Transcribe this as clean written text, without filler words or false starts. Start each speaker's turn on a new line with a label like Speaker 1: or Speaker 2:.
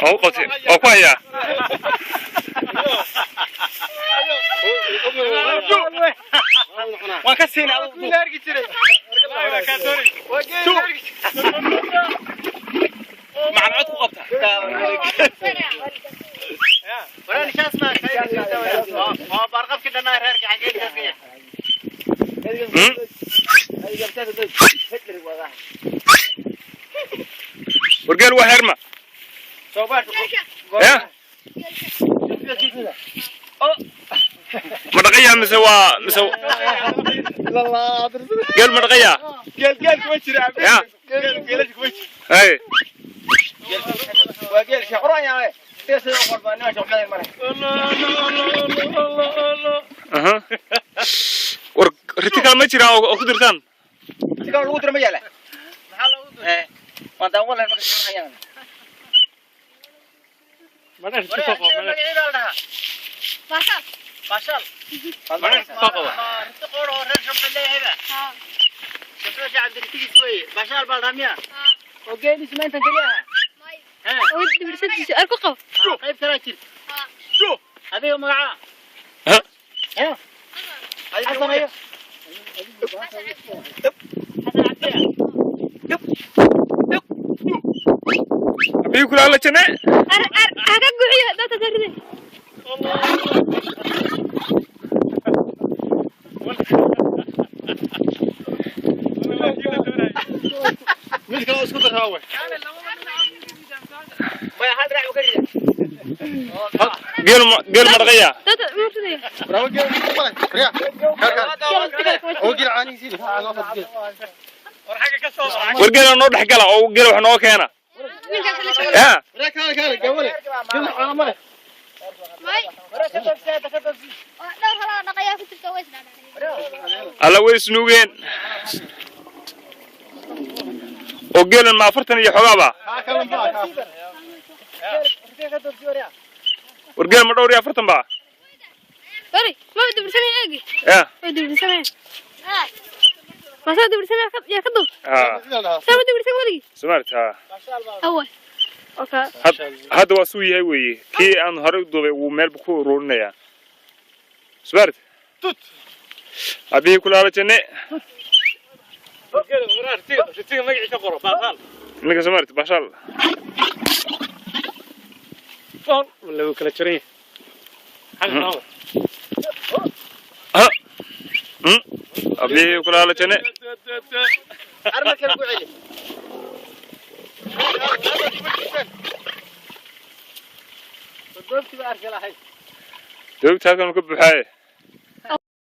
Speaker 1: Oo qabtay oo ku hayaa.
Speaker 2: Waan ka siinay.
Speaker 1: Macal cod ku qabta. Wargeel waa herma. Ya ma dhaqayaa mise waa mise geel ma dhaqayaa? Ya hay. Aha, war riti kale ma jiraa oo ku dirtaan? Ha? Biyo kula la jane. Geel ma dhaqayaa? War geela noo dhex gala oo geela wax noo keena. Ya alla way isnuugeen oo geelan ma 40 iyo xogaaba. War geel ma dhowr iyo 40 ba? Ya somalit. Hadda waa suu yahay weeye kii aan horey u duubay wuu meel ku ururinayaa somalit. Abihii kulaala janne ninka somalit bashaal. Abihii kulaala janne. Doogta halkan ka buuxaaye.